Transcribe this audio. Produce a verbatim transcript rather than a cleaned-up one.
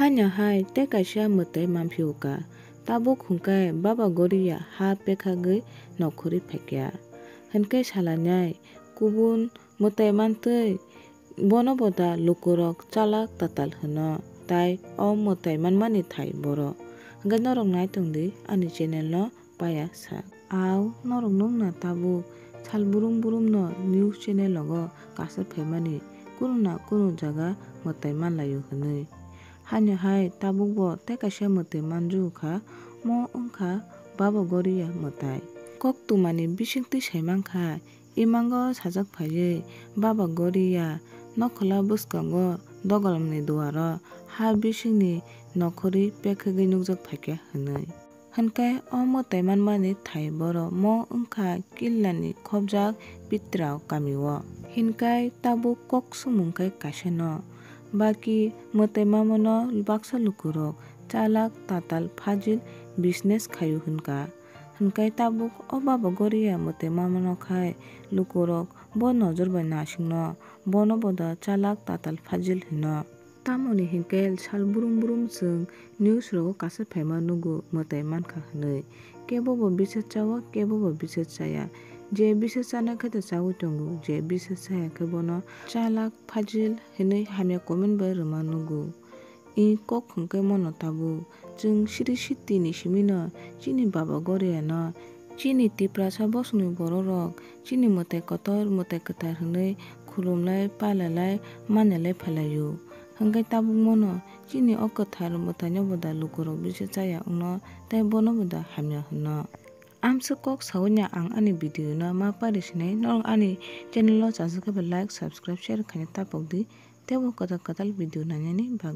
Haino hai tei kaisa mwtai manphiyokha, tabuk hwnkhe Baba Goria ha pekhagwi nokhorwi phaikha. Hwnkhe salainai kubun mwtai mantwi bono bo da lukurok chalak tatal hwno, tai o mwtai manmani thai borok. Hwnkhe norok naitongdi ani channel no paya sa. Au norok nukna tabuk sal brum brum no news channel logo kasar phaimani kunu na kunu jaga mwtai manlaio hwnwi. Haino hai tabuk bo tei kaisa mwtai manjukha, mo wngkha Baba Goria mwtai. Kok tumani bisingtwi saimankha, imango sajak phaiwi Baba Goria nokhola bwskango dogalmani duaro ha bisingni nokhorwi pekhagwi nukjak phaikha hwnwi. Hwnkhe o mwtai manmani thai borok mo wngkha Killani khobjak Pitrao kamio. Hinkai tabuk kok sumung khe kaisano. Baki mwtai mamano baksa lukurok chalak tatal phajil business khaio hwnka. Hwnkai tabuk o Baba Goria mwtai mamano khai lukurok bo nojor bai nasingno, bono bo da chalak tatal phajil hwno. Tamoni hinkhe sal brum brum chwng news rogo kasa phaima nugo mwtai mankha hwnwi. Kebo bo bisar chao, kebo bo bisar chaya. Je bisar chana khe ta chaui tongo, je bisar chaya khe bono chalak phajil hwnwi hamya comment bai rwma nugo. I kok hwnkhe mono tabuk. Chwng siri sitini simino chini Baba Goria no, chini Tiprasa bosongni borok rok chini mwtai kotor mwtai kwthar hwnwi khulumlai, pailalai, manlai phailaio. Hwnkhe tabukmono chini o kwthar mwtaino bo da lukurok bisar chaya wngno tei bono bo da hamya hwno. Amswk kok saui ya ang ani video no ma pari sinai, norok ani channel o chajak khe ba like, subscribe, share khaina tapok di tei bo kwtal kwtal video nainani bagwi.